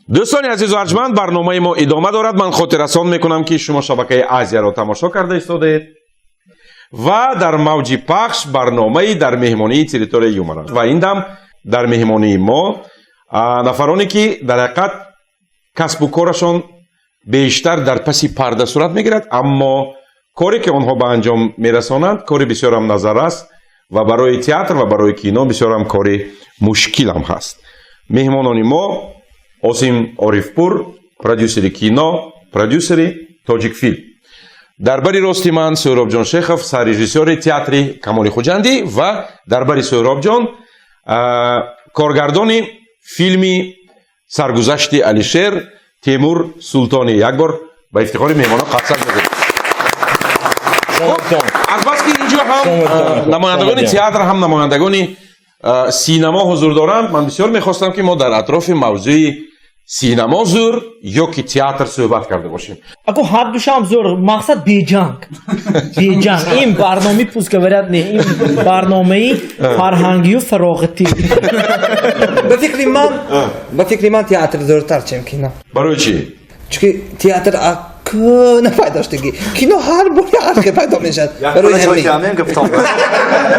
Дӯстони азизу арҷманд, барномаи мо идома дорад. Ман хотиррасон мекунам, ки шумо шабакаи Азияро тамошо карда истодаед ва дар мавҷи пахш барномаи «Дар меҳмонии Территорияи юмор». Ва ин дам дар меҳмонии мо нафароне, ки дар ҳақиқат касбу корашон бештар дар паси парда сурат мегирад, аммо коре, ки онҳо ба анҷом мерасонанд, кори бисёрам назаррас ва барои театр ва барои кино бисёрам кори мушкилам ҳаст. Меҳмонони мо Осим Орифпур, продюсери кино, продюсери «Тоҷикфилм». Дар бари рости ман Суҳробҷон Шехов, саррежиссёри театри Камоли Хуҷандӣ, ва дар бари Суҳробҷон коргардони филми «Саргузашти Алишер» Темур Султонӣ. Як бор ба ифтихори меҳмонон қарсак мезанем. Азбаски инҷо ҳам намояндагони театр, ҳам намояндагони синамо ҳузур доранд, ман бисёр мехостам, ки мо дар атрофи мавзӯи синамо зӯр ё ки театр суҳбат карда бошем. Ако, ҳардушам зӯр, мақсад беҷанг, беҷанг. Ин барномаи «Пусть говорят» не, ин барномаи фарҳангию фароғатӣ. Ба фикри ман театр зӯртар, чем кино. Барои чӣ? Чунки театр кӯна пайдо шудагӣ, кино ҳар бор ҳар пайдо мешавад. Барои ҳамин.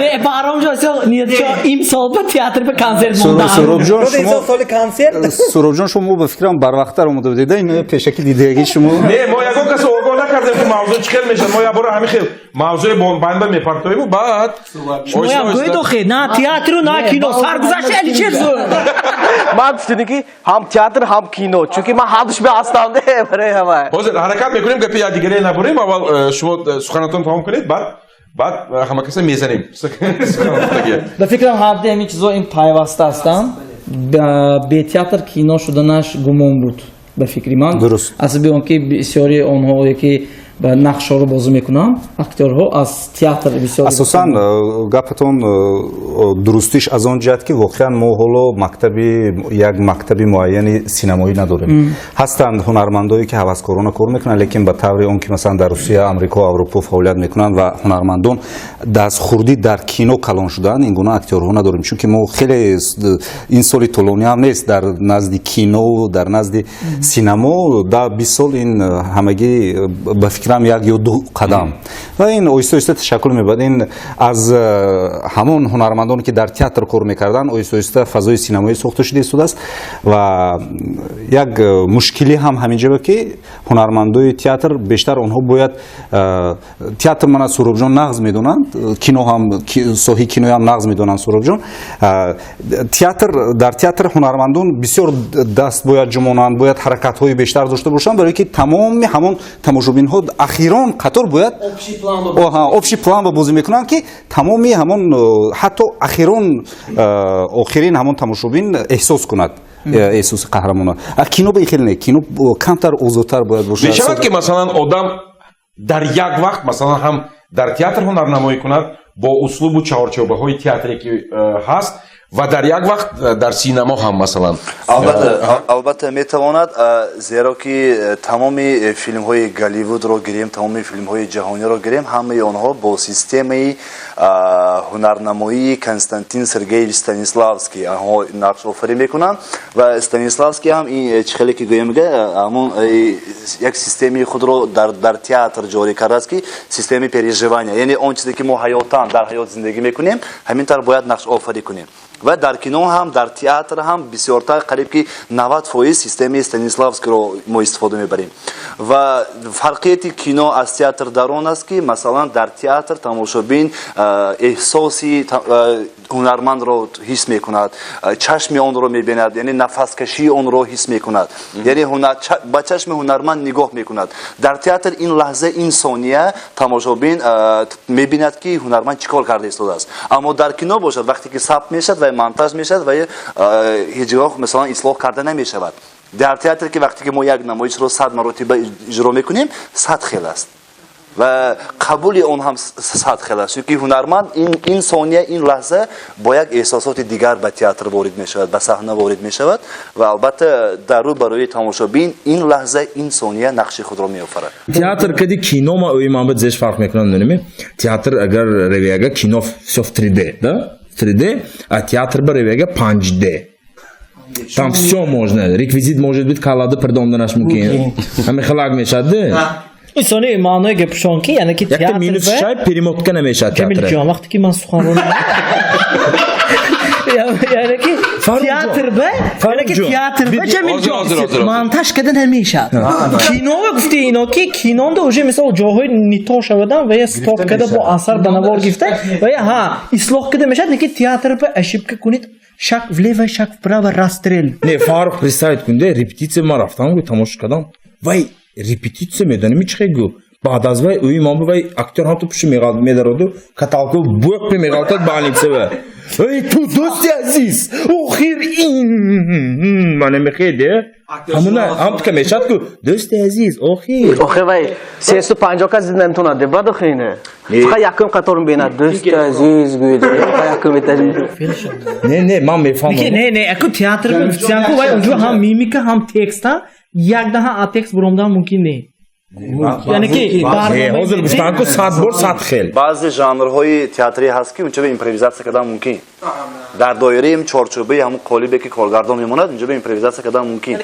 Не, Баҳромҷон, ниятшо имсол ба театр ба консерт мондан. Суҳробҷон, шумо соли консерт. Суҳробҷон, шумо ба фикрам барвақттар омода будед, ин пешакӣ дидагӣ шумо. Не, мо ягон касо огоҳ накардем, ки мавзӯъ чӣ хел мешавад. Мо як бора ҳамин хел мавзӯи банда мепартоиму баъд Шумоям гӯед охе, на театру, на кино, «Саргузашти Алишер» зӯр. Ман гуфтем, ки ҳам театр, ҳам кино, чунки ман ҳардуш ҳастам барои ҳама. Ҳозир ҳаракат мекунем, гапи якдигаре набурем. Аввал шумо суханатон тамом кунед, баъд ҳама каса мезанем. Ба фикрам, ҳарди ҳамин чизо ин пайваста ҳастанд. Бе театр кино шуданаш гумон буд, ба фикри ман. Дуруст. Асаби он ки бисёри онҳое, ки ба нақшҳоро бозӣ мекунанд, актёрҳо аз театр бисёр. Асосан гапатон дурустиш аз он ҷиҳат, ки воқеан мо ҳоло мактаби, як мактаби муайяни синамоӣ надорем. Ҳастанд ҳунармандое, ки ҳаваскорона кор мекунанд, лекин ба таври он ки масалан дар Русия, Амрико, Аврупо фаъолият мекунанд ва ҳунармандон аз хурдӣ дар кино калон шудаанд, ин гуна актёрҳо надорем, чунки мо хеле ин соли тӯлонӣ ҳам нест дар назди кино, дар назди синамо 10-20 сол, ин ҳамагӣ ба фикрам як ё ду қадам ва ин оҳиста оҳиста ташаккул мебад. Ин аз ҳамон ҳунармандоне, ки дар театр кор мекарданд, оҳиста оҳиста фазои синамоӣ сохта шуда истодааст. Ва як мушкилӣ ҳам ҳамин ҷоба, ки ҳунармандои театр бештар онҳо бояд театр, мана Суҳробҷон нағз медонанд, кино ҳам, соҳаи киноям нағз медонанд Суҳробҷон. Театр, дар театр ҳунармандон бисёр даст бояд ҷумонанд, бояд ҳаракатҳои бештар дошта бошанд, барое ки тамоми ҳамон тамошобинҳо ахирон қатор бояд общий план ба бозӣ мекунанд, ки тамоми ҳамон ҳатто ахирон охирин ҳамон тамошобин эҳсос кунад эҳсоси қаҳрамона. А кино ба хеле не, кино камтар озодтар бояд бошад. Мешавад, ки масалан одам дар як вақт масалан ҳам дар театр ҳунарнамоӣ кунад бо услубу чаҳорчӯбаҳои театре, ки ҳаст, ва дар як вақт дар синамо ҳам масалан? Албатта, албатта метавонад, зеро ки тамоми филмҳои Голливудро гирем, тамоми филмҳои ҷаҳониро гирем, ҳамаи онҳо бо системаи ҳунарнамоии Константин Сергеевич Станиславский онҳо нақшофарӣ мекунанд. Ва Станиславский ҳам ин чӣ хеле ки гӯем, ҳамон як системаи худро дар театр ҷорӣ кардааст, ки системаи переживания, яъне он чизе, ки мо ҳаётан дар ҳаёт зиндагӣ мекунем, ҳамин тавр бояд нақшофарӣ кунем. Ва дар кино ҳам, дар театр ҳам бисёртар, қариб ки 90% системаи Станиславскиро мо истифода мебарем. Ва фарқияти кино аз театр дар он аст, ки масалан дар театр тамошобин эҳсоси ҳунармандро ҳис мекунад, чашми онро мебинад, яъне нафаскашии онро ҳис мекунад, яъне ба чашми ҳунарманд нигоҳ мекунад. Дар театр ин лаҳза, ин сония тамошобин мебинад, ки ҳунарманд чӣ кор карда истодааст. Аммо дар кино бошад, вақте ки сабт мешавад ва монтаж мешавад ва ҳеҷ гоҳ масалан ислоҳ карда намешавад. Дар театр ки вақте ки мо як намоишро 100 маротиба иҷро мекунем, 100 хел аст ва қабули он ҳам 100 хел аст, чунки ҳунарманд ин сония, ин лаҳза бо як эҳсосоти дигар ба театр ворид мешавад, ба саҳна ворид мешавад ва албатта дар рӯ барои тамошобин ин лаҳза, ин сония нақши худро меофарад. Театр кади кино ма ӯи ман зеш фарқ мекунам, медонем, театр агар ревеяга, кино всё в 3D, да, 3D, а театр ба ревеяга 5D. Там все можно. Реквизит может быть, каллада пирдомданаш мумкин. Ҳамин хелак мешад. Инсони маънои гапшон ки, яъне ки Якта театр минус шай, перемотка намешад театр. Ҷамилҷон, вақте ки ман суханронӣ, яъне ки театр ба, яъне ки театр ба, Ҷамилҷон, монтаж карда намешад. Кино гуфти ино ки кинонда уже мисол ҷоҳои нито шавадан ва я стоп карда, бо асар ба навор гирифта ва я ҳа ислоҳ карда мешад, лекин театр ба ошибка кунед, шаг влево, шаг вправо, расстрел. Не, Фаррух, представить кунде, репетитсия ман рафтам, гӯ, тамошо кардам. Вай репетитсия медонем чӣ гӯ. Баъд аз вай ӯи ман вай актер ҳам ту пуши медароду каталку бӯппи меғалтад больницава. Эй, ту, дӯсти азиз, охир ин мана мехеде. Ҳамуна ҳам тука мешад ку, дӯсти азиз, охир. Охир вай 350 кас дида наметавонад, бад охир ине. Фақат якум қатор мебинад, дӯсти азиз гӯяд, якум этаж. Не, не, ман мефаҳмам. Не, не, аку театр гуфтиянку, вай унҷо ҳам мимика, ҳам текста, якдаҳа а текст буромдан мумкин не. Яъне ки ҳозир гуфтанд ку, 100 бор 100 хел. Баъзе жанрҳои театрӣ ҳаст, ки унҷо импровизатсия кардан мумкин, дар доираи чорчӯбаи ҳамун қолибе, ки коргардон мемонад, унҷо импровизатсия кардан мумкин.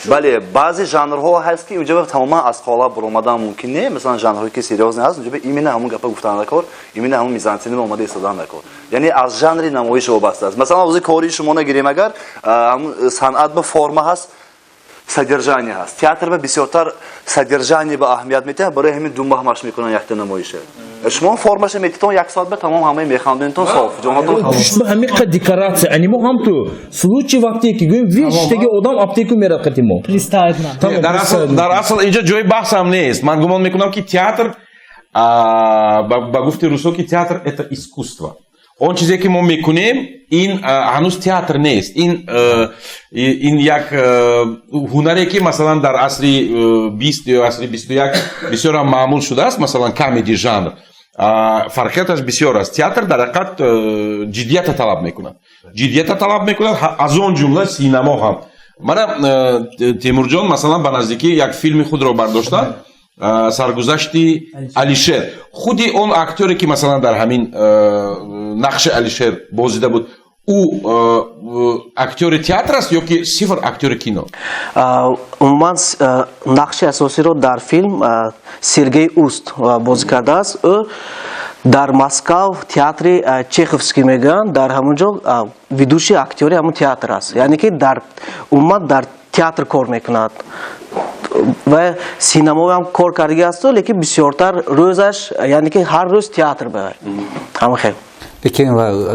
Бале, баъзе жанрҳо ҳаст, ки унҷо тамоман аз қолаб баромадан мумкин не. Масалан, жанрҳое ки серьёзный ҳаст, унҷо именно ҳамун гапа гуфтан дар кор, именно ҳамун мизансцена омода истодан дар кор, яъне аз жанри намоиш вобаста аст. Масалан, ҳозир кори шумо нагирем, агар ҳамун санъат ба форма ҳаст, содержание ҳаст. Театр ба бисёртар содержание ба аҳамият метиҳад. Барои ҳамин 2 моҳ машқ мекунанд якта намоиша. Шумо формаша метитон, як соат ба тамом, ҳамаи механдонитон, соф ҷонатон. Ба ҳамиқа декоратсия ани мо ҳам ту случай в аптеке гӯем, вештаги одам аптеку мерад қати мо. Дар асл инҷо ҷои баҳсам нест. Ман гумон мекунам, ки театр, ба гуфти русо, ки театр это искусство. Он чизе, ки мо мекунем, ин ҳанӯз театр нест, ин як ҳунаре, ки масалан дар асри 20 ё асри 21 бисёрам маъмул шудааст, масалан камеди жанр. Фарқияташ бисёр аст. Театр дар ҳақиқат ҷиддията талаб мекунад, ҷиддията талаб мекунад, аз он ҷумла синамо ҳам. Мана Темурҷон, масалан, ба наздикӣ як филми худро бардоштанд, саргузашти Алишер. Худи он актере, ки масалан дар ҳамин нақши Алишер бозида буд, ӯ актёри театр аст ё ки сифр актёри кино? Умуман, нақши асосиро дар филм Сергей Уст бозӣ кардааст. Ӯ дар Москав театри Чеховский мегӯянд, дар ҳамон ҷо ведущий актёри ҳамон театр аст, яъне ки дар умуман дар театр кор мекунад ва синамоам кор кардагӣ асту, лекин бисёртар рӯзаш, яъне ки ҳар рӯз театр ба ҳама хел. Лекин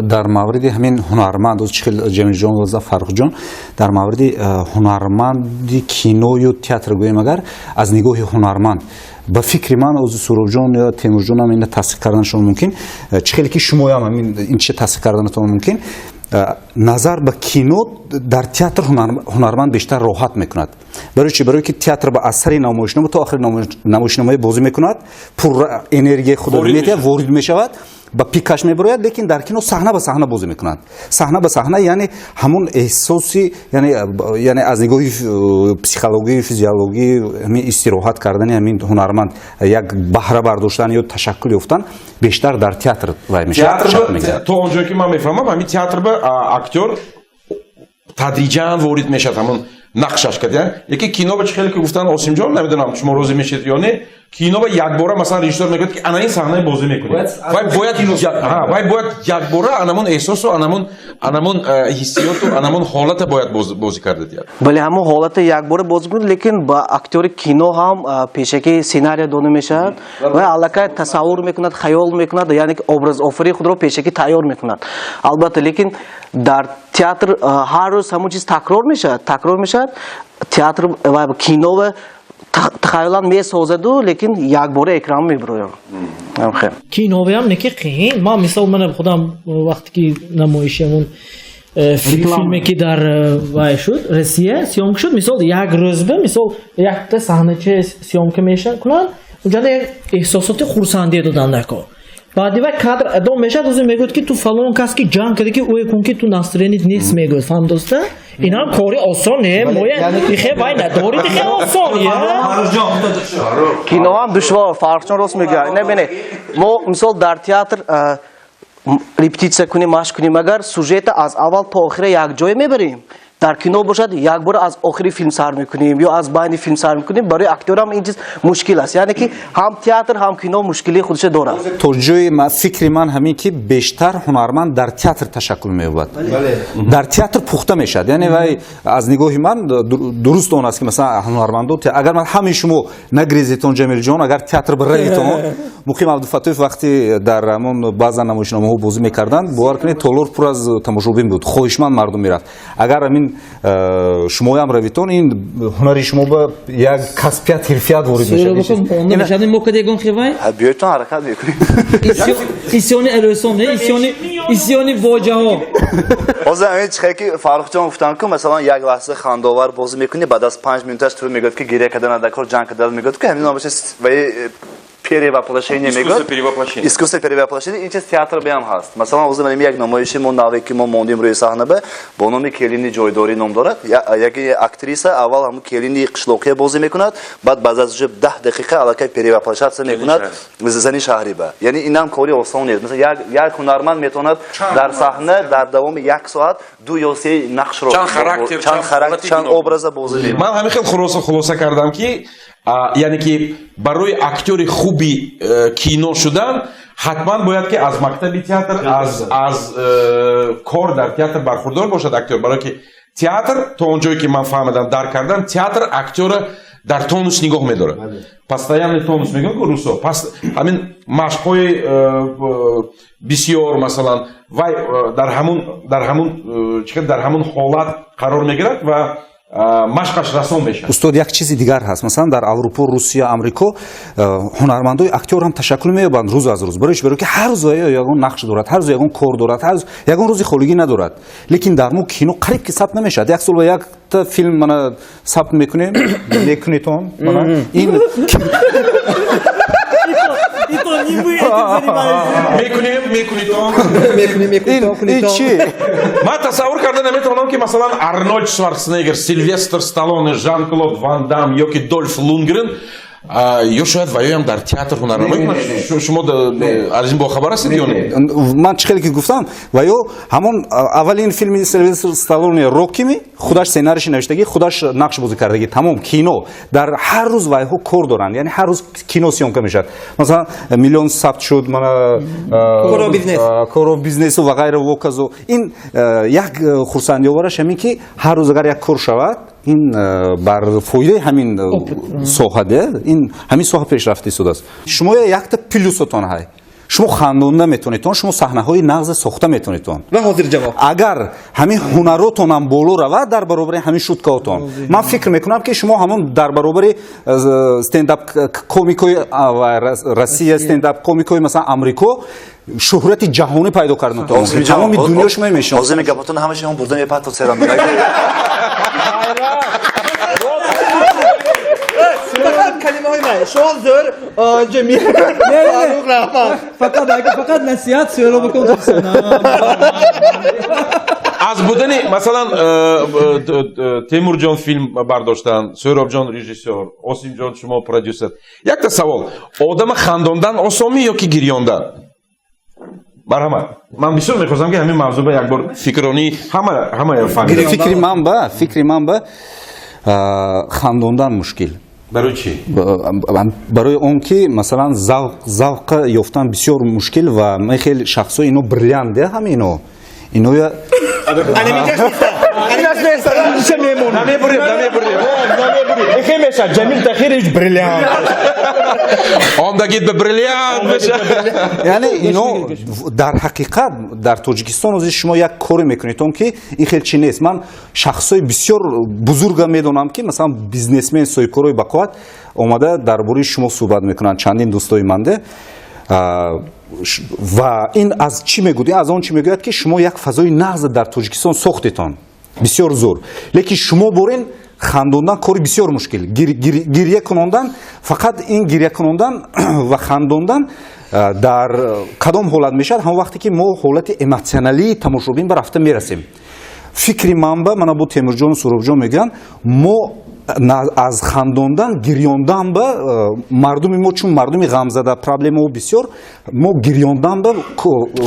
дар мавриди ҳамин ҳунарманд, чӣ хел Ҷамилҷон ва Фаррухҷон, дар мавриди ҳунарманди киною театр гӯем, агар аз нигоҳи ҳунарманд, ба фикри ман, ози Суробҷон ё Темурҷонам ина тасдиқ карданашон мумкин, чӣ хеле ки шумоям ҳамин ин чиз тасдиқ карданатон мумкин, назар ба кино дар театр ҳунарманд бештар роҳат мекунад. Барои чи? Барои ки театр ба аз сари намоишнома то охири намоишномаи бозӣ мекунад, пурра энергияи худро метиҳад, ворид мешавад, ба пикаш мебарояд. Лекин дар кино саҳна ба саҳна бозӣ мекунад, саҳна ба саҳна, яъне ҳамон эҳсоси, яъне аз нигоҳи психологию физиологӣ ҳамин истироҳат кардани ҳамин ҳунарманд, як баҳра бардоштан ё ташаккул ёфтан бештар дар театр вай мешавад. То он ҷое ки ман мефаҳмам, ҳамин театр ба актёр тадриҷан ворид мешавад ҳамон нақшаш кард, яке кино ба чӣ хеле ки гуфтан Осимҷон, намедонам, шумо розӣ мешед ё не, кино ба якбора масалан режиссёр мегӯяд, ки ана ин саҳнаи бозӣ мекунед, вай бояд якбора анамон эҳсосу анамон ҳиссиёту анамон ҳолата бояд бозӣ карда диҳад. Бале, ҳамон ҳолата якбора бозӣ кунед, лекин ба актёри кино ҳам пешакӣ сценария дода мешавад ва аллакай тасаввур мекунад, хаёл мекунад, яъне ки образофарии худро пешакӣ тайёр мекунад, албатта. Лекин дар театр ҳар рӯз ҳамон чиз такрор мешавад, такрор мешавад. Театр ва кино тахаюлан месозаду, лекин якбора экран мебирояд. Киновиам неки қиин. Ман мисол, мана худам вақте ки намоиши ҳамон филме, ки дар вай шуд, Россия съёмка шуд, мисол, як рӯзба, мисол, якта саҳнача съёмка мекунанд, унҷада як эҳсосоти хурсандие додан дар кор. Баъди вай кадр адо мешавад, ӯзи мегӯяд, ки ту фалон кас, ки ҷанг карда, ки ӯе кун, ки ту настроение т нест, мегӯяд. Фаҳмдоста, инам кори осон не, моя ихе вай надорид, ихе осон. Киноам душвор, Фаррухҷон рост мегӯяд. Не, бине, мо мисол дар театр. Репетитсия кунем, машқ кунем, агар сюжета аз аввал то охира якҷоя мебарем. Дар кино бошад, якбора аз охири филм сар мекунем ё аз байни филм сар мекунем. Барои актёрам ин чиз мушкил аст, яъне ки ҳам театр, ҳам кино мушкилии худша дорад. То ҷои фикри ман ҳамин, ки бештар ҳунарманд дар театр ташаккул меёбад, дар театр пухта мешавад. Яъне вай аз нигоҳи ман дуруст он аст, ки масалан ҳунармандо, агар ман ҳамаи шумо нагрезетон, Ҷамилҷон, агар театр биравитон, Муқим Абдуфаттоев вақте дар ҳамон баъзан намоишномаҳо бозӣ мекарданд, бовар кунед, толор пур аз тамошобин буд, хоҳишманд мардум мерафт. Агар ҳамин шумоям равитон, ин ҳунари шумо ба як касбият, ҳирфият ворид мешавад. Мо кадегон хевай. Биёйтон, ҳаракат мекунем. Исёни арӯсон, не исёни боҷаҳо. Ҳозир ҳамин чихе ки Фаррухҷон гуфтанд, ку масалан як лаҳза хандовар бозӣ мекунӣ, баъд аз 5 минуташ ту мегӯяд, ки гиря кардан дакор, ҷанг кардан мегӯяд, ки ҳамин номаша ваи перевоплощение мегӯяд, искусство перевоплощение. Ин чиз театр биам ҳаст. Масалан, ҳозир манем як намоиши мо наве, ки мо мондем рӯи саҳна, ба бо номи «Келини ҷойдорӣ» ном дорад. Яке актриса аввал ҳамун келини қишлоқия бозӣ мекунад, баъд аз уже 10 дақиқа аллакай перевоплощаться мекунад зани шаҳриба. Яъне инам кори осон нест. Масалан, як ҳунарманд метавонад дар саҳна дар давоми як соат ду ё се нақшро, чанд характер, чанд образа бозӣ мекунад. Ман ҳамин хел хулоса кардам, ки яъне ки барои актёри хуби кино шудан ҳатман бояд ки аз мактаби театр, аз кор дар театр бархурдор бошад актёр, барое ки театр, то он ҷое ки ман фаҳмидам, дарк кардам, театр актёра дар тонус нигоҳ медорад, постоянный тонус мегӯям ку русо. Пас ҳамин машқҳои бисёр, масалан, вай дар ҳамун чӣ, дар ҳамун ҳолат қарор мегирад ва машқаш расон мешавад. Устод, як чизи дигар ҳаст. Масалан, дар Аврупо, Русия, Амрико ҳунармандои актёр ҳам ташаккул меёбанд рӯз аз рӯз. Барои чи? Барои ки ҳар рӯз ягон нақш дорад, ҳар рӯз ягон кор дорад, ҳар рӯз ягон рӯзи холигӣ надорад. Лекин дар мо кино қариб ки сабт намешавад. Як сол ба якта филм мана сабт мекунем, мекунетон, мана ин. И то не мы этим занимаемся. Мекунем, мекунитон. Мекунем, ин чи? Ман тасаввур карда наметавонам, ки масалан Арнольд Шварценеггер, Силвестр Сталлоне, Жан Клод Ван Дам ёки Дольф Лунгрен, ё шояд ваёям дар театр ҳунарнамоӣ кунад. Шумо аз ин бохабар ҳастед ё не? Ман чӣ хеле ки гуфтам, ва ё ҳамон аввалин филми Силвестр Сталлоне, Роккими, худаш сценарийши навиштагӣ, худаш нақш бозӣ кардагӣ, тамом кино. Дар ҳар рӯз вайҳо кор доранд, яъне ҳар рӯз кино съёмка мешавад. Масалан, «Миллион» сабт шуд, мана «Кору бизнесу» ва ғайра воказо. Ин як хурсандиовараш ҳамин, ки ҳар рӯз агар як кор шавад, ин бар фоидаи ҳамин соҳа, ин ҳамин соҳа пешрафта истодааст. Шумо якта плюсотон ҳай: шумо хандонда метавонедтон, шумо саҳнаҳои нағза сохта метавонедтон. Ва ҳозир ҷавоб. Агар ҳамин ҳунаротонам боло равад дар баробари ҳамин шуткаотон, ман фикр мекунам, ки шумо ҳамон дар баробари стендап комикои Россия, стендап комикои масалан Амрико шӯҳрати ҷаҳонӣ пайдо кардан, тамоми дунё шумо мешиносад. Озими гапотон ҳамаи шумо бурда мепартод серам. Фақат калимаҳои ман шумо зӯр, Ҷамил, Фарух, раҳмат. Фақат насиҳат сӯро бикун. Аз будани масалан Темурҷон филм бардоштан, Сӯробҷон режиссёр, Осимҷон шумо продюсер, якта савол: одама хандондан осонми ё ки гирёндан? Марҳамат, ман бисёр мехостам, ки ҳамин мавзӯъ ба як бор фикронӣ ҳама фаҳмида. Фикри ман ба хандондан мушкил. Барои чӣ? Барои он ки масалан завқа ёфтан бисёр мушкил ва хел шахсҳо, ино бриллиант, ҳама ино иноя. Намебурем, намебурем. Ихе мешавад Ҷамил Тахирович бриллиант. Омдагид ба бриллиант мешавад. Яъне ино дар ҳақиқат дар Тоҷикистон ҳозир шумо як коре мекунед, он ки ин хел чи нест. Ман шахсҳои бисёр бузурга медонам, ки масалан бизнесмен, соҳибкорои бақувват омада дар бораи шумо суҳбат мекунанд, чандин дӯстои манде. Ва ин аз чӣ мегӯяд? Ин аз он чӣ мегӯяд, ки шумо як фазои нағз дар Тоҷикистон сохтетон, бисёр зур. Лекин шумо борин хандондан кори бисёр мушкил. Гирья кунондан, фақат ин гирья кунондан ва хандондан дар кадом ҳолат мешавад? Ҳамон вақте ки мо ҳолати эмотсионалии тамошобин ба рафта мерасем. Фикри ман ба мана бо Темурҷону Суробҷон мегӯянд, мо Аз хандондан гирёндан ба мардуми мо, чун мардуми ғамзада, проблемао бисёр, мо гирёндан ба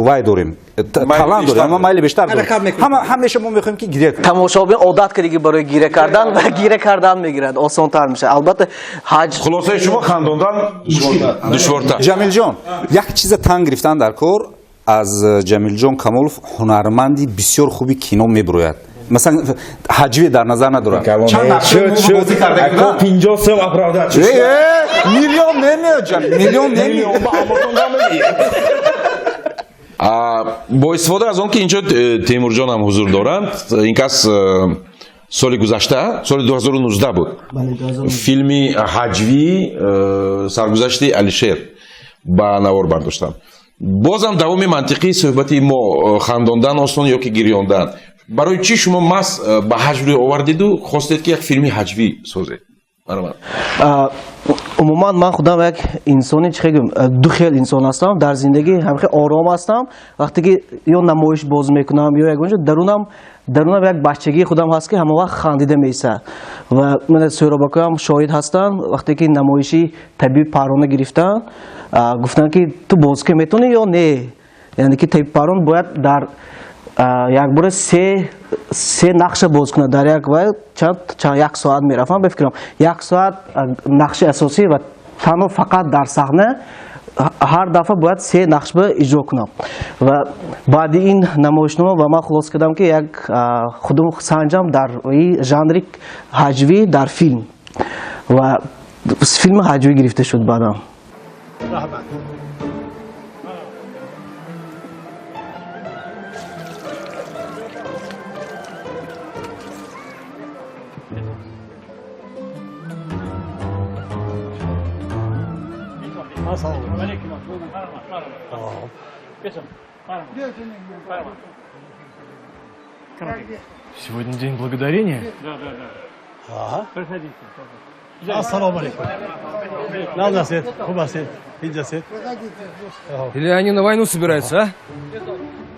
вай дорем, талант дорем, ама майли бештар дорем. Ҳамеша мо мехоҳем ки гиря кунем. Тамошобин одат кардиги барои гиря кардан ва гиря кардан мегирад, осонтар мешавад. Албатта, ҳаҷ. Хулосаи шумо, хандондан душвортар. Ҷамилҷон, як чиза танг гирифтан дар кор, аз Ҷамилҷон Камолов ҳунарманди бисёр хуби кино мебурояд. Масалан, ҳаҷве дар назар надорад. Чанд нақши бозӣ карда? 50 сом оправдать. Миллион намеояд, миллион намеояд. Бо истифода аз он ки инҷо Темурҷон ҳам ҳузур доранд, ин кас соли гузашта, соли 2019 буд, филми ҳаҷвӣ «Саргузашти Алишер» ба навор бардоштанд. Бозам давоми мантиқии суҳбати мо, хандондан осон ё ки гирёндан, барои чӣ шумо маҳз ба ҳаҷв рӯй овардиду хостед, ки як филми ҳаҷвӣ созед? Умуман, ман худам як инсони, чӣ гӯям, ду хел инсон ҳастам дар зиндагӣ. Ҳамхел ором ҳастам, вақте ки ё намоиш боз мекунам, ё ягон ҷо, дарунам як бачагии худам ҳаст, ки ҳама вақт хандида меистад. Ва мана Сӯҳробакоам шоҳид ҳастанд, вақте ки намоиши «Табиби Парвона» гирифтанд, гуфтанд, ки ту бозӣ метавонӣ ё не. Яъне ки Табиби Парвон бояд дар якбора се нақша боз кунад дар як вай чанд як соат мерафам, ба фикрам, як соат нақши асосӣ ва танҳо фақат дар саҳна ҳар дафъа бояд се нақш ба иҷро кунам. Ва баъди ин намоишнома ва ман хулоса кардам, ки як худум санҷам дар жанри ҳаҷвӣ дар филм, ва филми ҳаҷвӣ гирифта шуд баъдам. Сегодня день благодарения? Да. Ага. Проходите. Ассаламу алейкум. Нағз, хуб ҳастед, ҳеҷ ҳастед? Или они на войну собираются, а?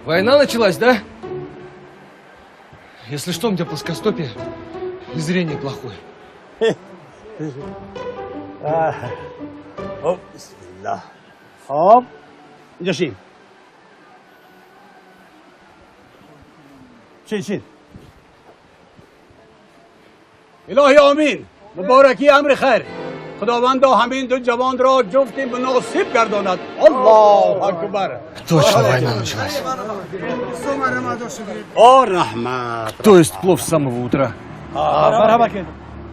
Война началась, да? Если что, у меня плоскостопие и зрение плохое. Хоп, бисмиллаҳ. Хоп, инҷо шин. Шин, шин. илоҳи омин, мубораки амри хайр, худовандо ҳамин ду ҷавонро ҷуфти муносиб гардонад. Аллоҳу акбар. Точно война началась. О, раҳмат. То есть плов с самого утра. Марҳаба кед.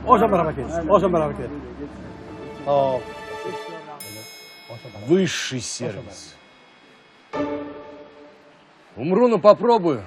Ошам марҳаба кед. Ошам марҳаба кед. Хоп. Высший сервис. Умру, но попробую.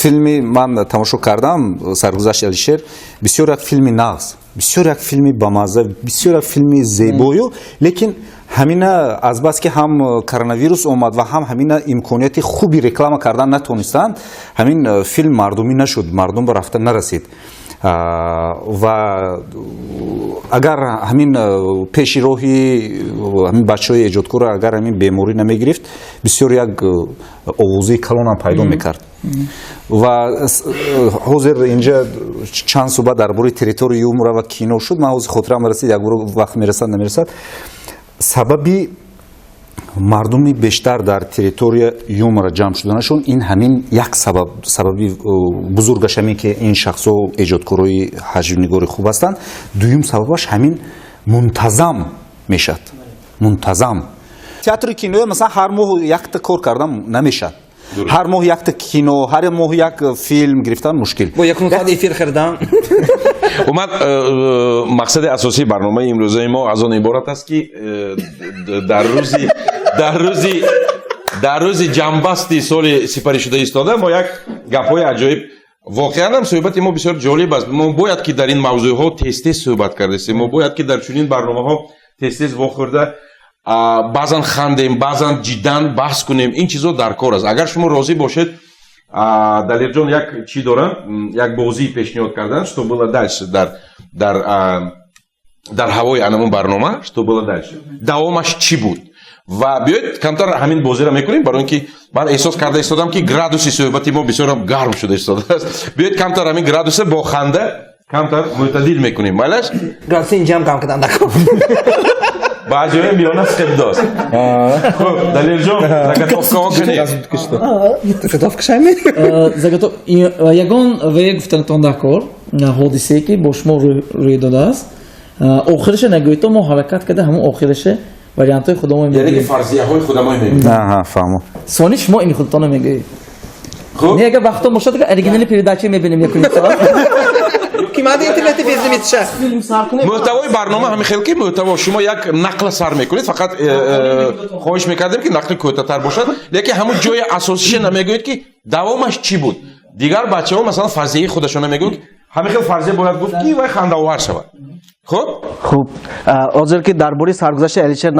Филми ман тамошо кардам, «Саргузашти Алишер», бисёр як филми нағз, бисёр як филми бамазза, бисёр як филми зебою, лекин ҳамина азбаски ҳам коронавирус омад ва ҳам ҳамина имконияти хуби реклама кардан натонистанд, ҳамин филм мардумӣ нашуд, мардум ба рафта нарасид. Ва агар ҳамин пеши роҳи ҳамин бачаҳои эҷодкорро агар ҳамин беморӣ намегирифт, бисёр як овозаи калонам пайдо мекард. Ва ҳозир инҷа чанд суҳбат дар бораи «Территория юмора» ва кино шуд. Ман ҳозир хотирам расид, як вақт мерасад, намерасад, сабаби мардуми бештар дар «Территория юмора» ҷамъ шуданашон ин ҳамин як сабаб, сабаби бузургаш ҳамин, ки ин шахсҳо эҷодкорои ҳаҷвнигори хуб ҳастанд. Дуюм сабабаш ҳамин мунтазам мешавад, мунтазам. Театри киноя, масалан, ҳар моҳ якта кор кардан намешавад. Ҳар моҳ якта кино, ҳар моҳ як филм гирифтан мушкил. Бо якун соат эфир хӯрдан. Умад, мақсади асосии барномаи имрӯзаи мо аз он иборат аст, ки дар рӯзи ҷамъбасти соли сипаришуда истода мо як гапҳои аҷоиб. Воқеан ҳам суҳбати мо бисёр ҷолиб аст. Мо бояд ки дар ин мавзӯъҳо тез-тез суҳбат кардастем. Мо бояд ки дар чунин барномаҳо тез-тез вохӯрда, баъзан хандем, баъзан ҷиддан баҳс кунем. Ин чизо дар кор аст. Агар шумо розӣ бошед, Далерҷон як чӣ дорам, як бозӣ пешниҳод кардан, что было дальше, дар ҳавои анамун барнома, что было дальше, давомаш чӣ буд. Ва биёед, камтар ҳамин бозиро мекунем, барои ин ки ман эҳсос карда истодам, ки градуси суҳбати мо бисёрам гарм шуда истодааст. Биёед, камтар ҳамин градуса бо ханда камтар мӯътадил мекунем, майлаш? Градуси инҷам кам кардам. Баъзеҳои миёна схебдост. Хуб, Далерҷон, заготовкаҳо кунед. Заготовка шайми? Заготов ягон ве гуфтанатон дар кор, ҳодисае ки бо шумо рӯй додааст, охириша нагӯед, то мо ҳаракат карда ҳамон охириша вариантҳои худамо Яъне ки мегӯем. фарзияҳои худамо мегӯем. Аҳа, фаҳмо. Сони шумо ини худатона мегӯед. Хуб. Не, агар вақтон бошад, агар оригинали передача мебинем якуним соат. Ки мада интернети безлимитша. Мӯҳтавои барнома ҳамин хел ки мӯҳтаво шумо як нақла сар мекунед. Фақат хоҳиш мекардем, ки нақли кӯтоҳтар бошад, лекин ҳамун ҷои асосиша намегӯед, ки давомаш чӣ буд. Дигар бачаҳо, масалан, фарзияи худашона мегӯянд. Ҳамин хел фарзия бояд гуфт, ки вай хандаовар шавад. Хуб. Хуб, ҳозир ки дар бораи саргузашти Алишер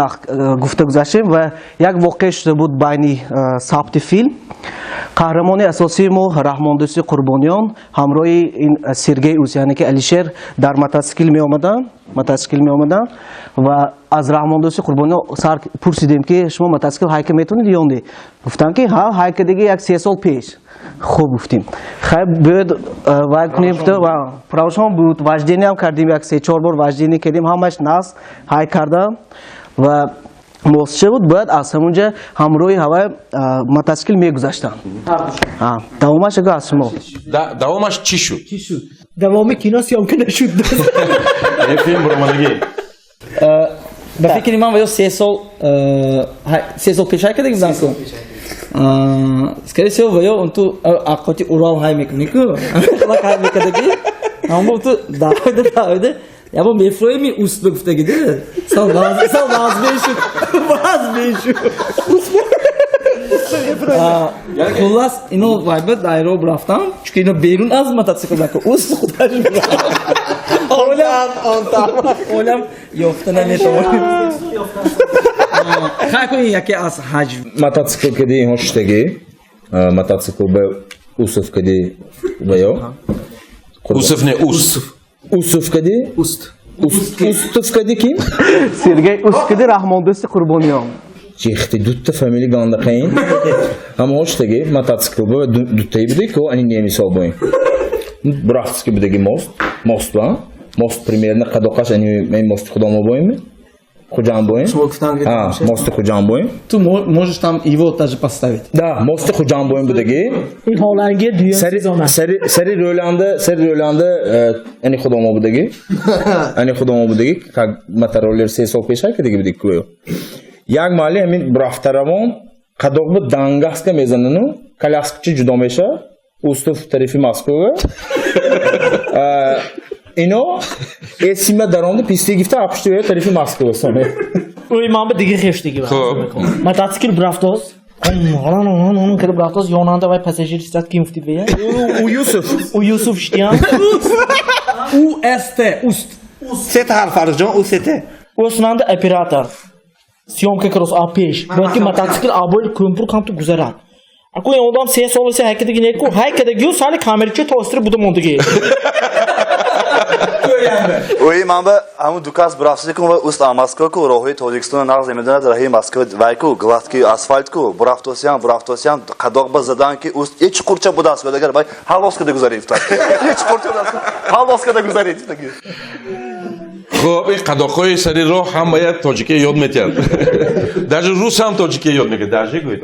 гуфта гузаштем ва як воқеа шуда буд байни сабти филм. Қаҳрамони асосии мо Раҳмондӯсти Қурбониён ҳамроҳи ин Сергей Ус, яъне ки Алишер, дар мотоцикл меомаданд ва аз Раҳмондӯсти Қурбониён сар пурсидем, ки шумо мотоцикл ҳайка метавонед ё не. Гуфтанд, ки ҳа, ҳайка диги як 3 сол пеш. Хуб, гуфтем, хайр, биёед, вай кунем. Правшон буд, вождениям кардем, як се чор бор вождение кардем, ҳамаш нас ҳай кардам ва мостча буд, бояд аз ҳамунҷа ҳамроҳи ҳавай мотоцикл мегузаштанд. Давомаш аго аз шумо. Давомаш чӣ шуд? Давоми кино съёмка нашуд. Филм буромадагӣ. Ба фикри ман, ва ё 3 сол, 3 сол пеш ҳай кардаги будам ку, скорее всего, ва ё он ту ақоти Урал ҳай мекунӣ ку, ҳай мекардаги, ҳамон ту давида давида ябо мефроими уст гуфтаги ди, сал ваз мешуд, ваз мешуд. Хуллас, ино вайба дайроб рафтам, чунки ино берун аз мотоцикл даку уст худаш. Олам ёфта наметавонем. Хай кун, яке аз ҳаҷв. Мотоцикл кади инҳо шуштагӣ, мотоцикл ба Усов кади ва ё Усов не, Ус. Усов кади. Уст. Устов кади ким? Сергей Уст кади Раҳмондӯсти Қурбониён. Чихти дутта фамилия гандақаин ҳамаҳо шуштагӣ мотоцикл ба дуттаи будаги ко ани немисол боин бурафтски будаги мост ба мост, примерно қадоқаш ани мости худомо боим, Худжанд боим. Мости Худжанд боим. Ту можешь там его даже поставить. Да, мости Худжанд боим будаги. Ин ҳоланги дуюм сезон аст. Сари рӯланда ани худомо будаги. Ани худомо будаги, как мотороллер 3 сол пеш кадаги будаги кӯё. Як маҳалли ҳамин бурафтаравон қадоқ бу дангаска мезанану коляскачи ҷудо меша. Устов тарафи Москва. Ино эсима даромда писти гифта апушти тарафи Москва соне. Ӯй ман ба дига хештиги. Мотоцикл бурафтоз. Кида бурафтоз, ёнанда вай пассажир истад, ким гуфтид вая? У Юсуф. У Юсуф штиям. У С Т уст. Сета ҳарф, Фаррухҷон, У С Т. Осунанда оператор. Съёмка крос а пеш. Бояд ки мотоцикл абои кӯмпур камту гузарад. Аку ин одам 3 сол се ҳайкадаги неку ҳайкадагию сали камерачи тостири буда мондиги. Ои ман ба ҳамун ду кас бурафтиди ку ва уст Москва ку, роҳҳои Тоҷикистона нағз намедонад, раҳи Москва вай ку, гладкий асфальт ку, бурафтосиям, бурафтосиям, қадоқ ба задан, ки уст е чуқурча будааст, агар вай ҳалос када гузарид, е чуқурча будааст, ҳалос када гузарид. Хуб, ин қадоқҳои сари роҳ ҳамая тоҷикия ёд метиҳад. Даже рус ҳам тоҷикия ёд мекунад. Даже гӯед.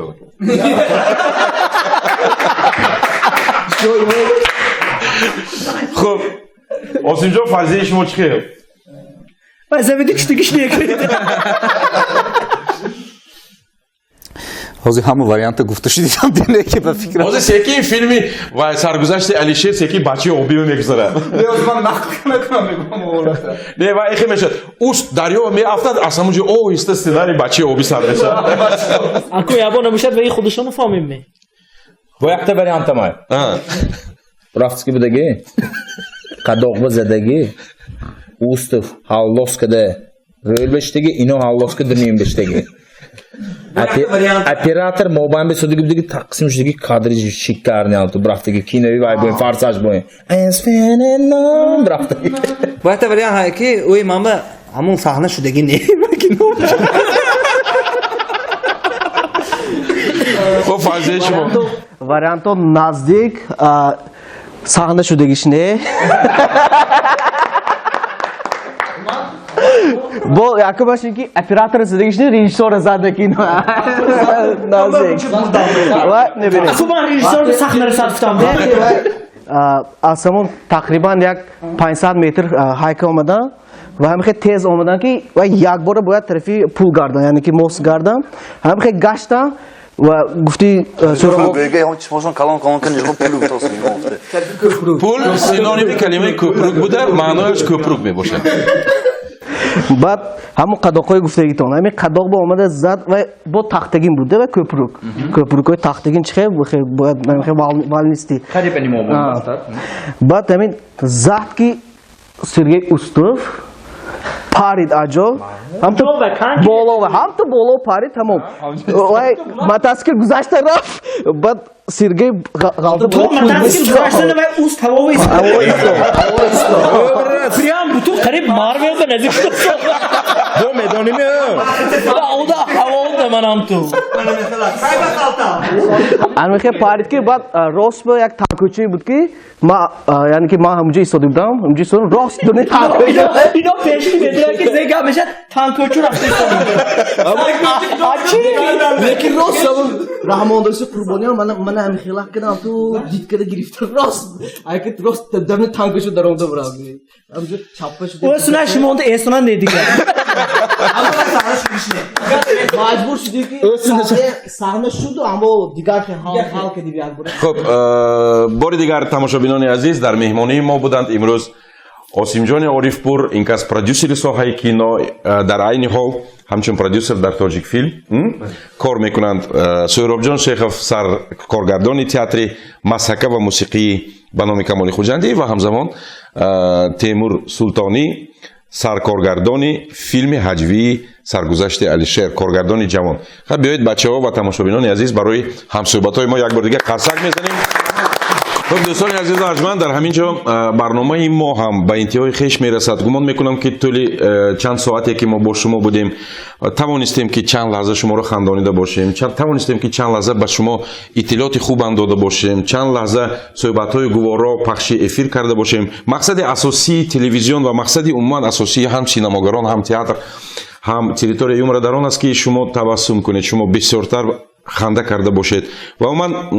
Хуб, Осимҷон, фарзияи шумо чӣ хел? Завиди киштигиш некунед. Ҳозир ҳама варианта гуфта шудидам, дине ки ба фикрам. Ҳозир секин филми ва саргузашти Алишер секин бачаи обиро мегузарад. Ман нақл накунам, мегӯям ҳолата. Не, ва эхе мешавад. Уст дарё меафтад, аз ҳамон ҷо оҳиста сценарий бачаи оби сар мешавад. Аку ябо набошад ва и худашоно фаҳмем ме. Бо якта вариантамай. Рафтски будаги, қадоқба задаги, Устов ҳаллос када рӯл бештаги, ино ҳаллос када ним бештаги. Оператор мобайн бесодиги будаги, тақсим шудаги, кадри шикарни алту брафтаги, кинои вай боин, форсаж боин. Брафтаги. Бо якта вариант ҳае ки ӯи ман ба ҳамон саҳна шудаги не. Хуб, фарзияи шумо. Варианто наздик саҳна шудагиш не. Бо якумаш ин ки оператор задагиш не, режиссёр зада кино. Наздик. Ва небинед. Аку ман режиссёр саҳнаро сад гуфтам. Аз ҳамон тақрибан як 500 метр ҳайка омадан ва ҳамин хел тез омадан ки ва якбора бояд тарафи пул гардан, яъне ки мост гардан. Ҳамин хел гаштан ва гуфти пул синоними калимаи кӯпрук буда, маънояш кӯпрук мебошад. Баъд ҳамон қадоқҳои гуфтагитон, ҳамин қадоқ бо омада зад ва бо тахтагин буда ва кӯпрук. Кӯпрукҳои тахтагин чӣ хел бояд валнисти. Баъд ҳамин зад ки Сергей Устов парид аҷо, ҳамту боло ва ҳамту боло парид, тамом. Вай мотоцикл гузашта рафт, баъд Сергей ғалта То мотоцикл гузаштана вай уст ҳаво истод. Прям бутун қариб Марвел ба наздик шуд. Бо медоним. Уда ҳаво да манам ту. Ан мехе парид ки баъд рост ба як танкӯчае буд ки ма, яъне ки ман ҳамунҷо истода будам, ҳамунҷо истода рост дуни танкӯча. Ино пеши медонад ки зе гап мешад, танкӯчу рафта истода. Лекин рост ҳамун Раҳмондоси Қурбониён мана ҳамин хелак кардам, ту дид карда гирифта рост. Айки рост дарни танкӯчу даромада бурам. Ҳамунҷо чаппа шуда. Ӯ суна шумонда эсона не дигар. Маҷбур шудӣ ки саҳна шуду, аммо дигар ҳал кардӣ як бора. Хуб, бори дигар тамошобинони азиз, дар меҳмонии мо буданд имрӯз Осимҷони Орифпур, ин кас продюсери соҳаи кино, дар айни ҳол ҳамчун продюсер дар Тоҷикфилм кор мекунанд. Суҳробҷон Шехов, саркоргардони театри масҳака ва мусиқии ба номи Камоли Хуҷандӣ ва ҳамзамон Темур Султонӣ, саркоргардони филми ҳаҷвии саргузашти Алишер, коргардони ҷавон. Хаб, биёед бачаҳо ва тамошобинони азиз, барои ҳамсӯҳбатҳои мо як бор дигар қарсак мезанем. Хуб, дӯстони азизу арҷманд, дар ҳамин ҷо барномаи мо ҳам ба интиҳои хеш мерасад. Гумон мекунам ки тӯли чанд соате ки мо бо шумо будем, тавонистем ки чанд лаҳза шуморо хандонида бошем, тавонистем ки чанд лаҳза ба шумо иттилооти хуб андода бошем, чанд лаҳза суҳбатҳои гуворо пахши эфир карда бошем. Мақсади асосии телевизион ва мақсади умуман асосии ҳам синамогарон, ҳам театр, ҳам территорияи юмора дар он аст ки шумо табассум кунед, шумо бисёртар ханда карда бошед. Ва умуман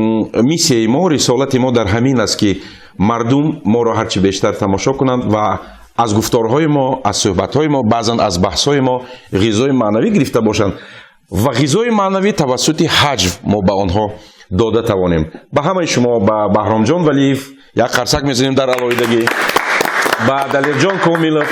миссияи мо, рисолати мо дар ҳамин аст ки мардум моро ҳарчи бештар тамошо кунанд ва аз гуфторҳои мо, аз суҳбатҳои мо, баъзан аз баҳсҳои мо ғизои маънавӣ гирифта бошанд ва ғизои маънавӣ тавассути ҳаҷв мо ба онҳо дода тавонем. Ба ҳамаи шумо, ба Баҳромҷон Валиев як қарсак мезанем дар алоҳидагӣ, ба Далерҷон Комилов,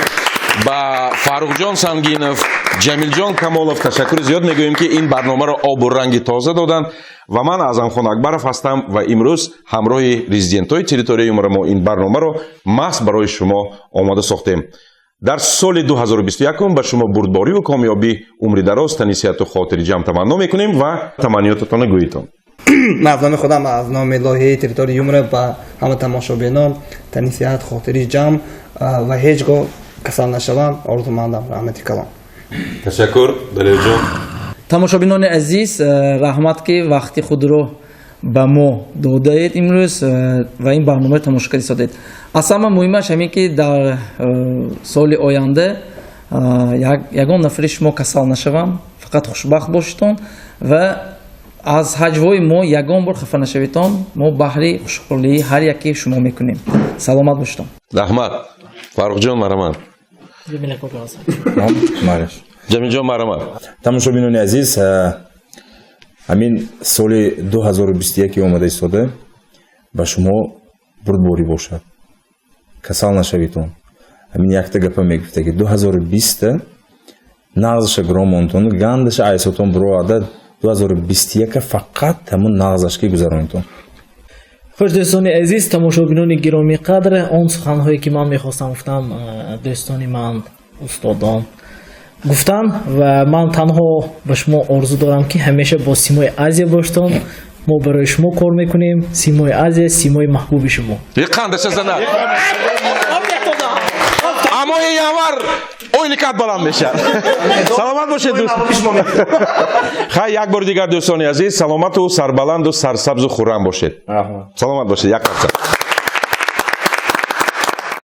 ба Фаррухҷон Сангинов, Ҷамилҷон Камолов ташаккури зиёд мегӯем ки ин барномаро обу ранги тоза доданд. Ва ман Аъзамхон Акбаров ҳастам ва имрӯз ҳамроҳи резидентҳои территорияи юмора мо ин барномаро маҳз барои шумо омода сохтем. Дар соли 2021 ба шумо бурдбориву комёбӣ, умри дароз, тани сиҳату хотири ҷамъ таманно мекунем ва таманниётатонро гӯитон. Ман аз номи худам, аз номи лоиҳаи территорияи юмора ба ҳама тамошобинон тани сиҳат, хотири ҷамъ ва ҳеҷ гоҳ касал нашавам орзумандам. Раҳмати калон. Ташаккур, Далерҷон. Тамошобинони азиз, раҳмат ки вақти худро ба мо додаед имрӯз ва ин барномаро тамошо карда истодед. Аз ҳама муҳимаш ҳамин ки дар соли оянда ягон нафари шумо касал нашавам, фақат хушбахт бошедон ва аз ҳаҷвҳои мо ягон бор хафа нашаведон. Мо баҳри хушҳолии ҳар яке шумо мекунем. Саломат бошедон. Раҳмат. Фаррухҷон, марҳамат. Ҷамилҷон, марҳамат. Тамошобинони азиз, Ҳамин соли 2021 омада истода ба шумо бурдборӣ бошад, касал нашавитон. Ҳамин якта гапа мегуфта, ки 2020 нағзаша гиромонтон, гандаша айсотон буроварда, 2021 фақат ҳамун нағзашки гузаронитон. Хуш, дӯстони азиз, тамошобинони гиромиқадр, он суханҳое ки ман мехостам гуфтам, дӯстони ман, устодон гуфтан, ва ман танҳо ба шумо орзу дорам, ки ҳамеша бо Симои Азия боштон. Мо барои шумо кор мекунем. Симои Азия, симои маҳбуби шумо. Қандаша занад, амои январ ойликат баланд мешавад. Саломат бошед, дӯст. Хай, як бори дигар, дӯстони азиз, саломату сарбаланду сарсабзу хуррам бошед. Саломат бошед. Як қарса.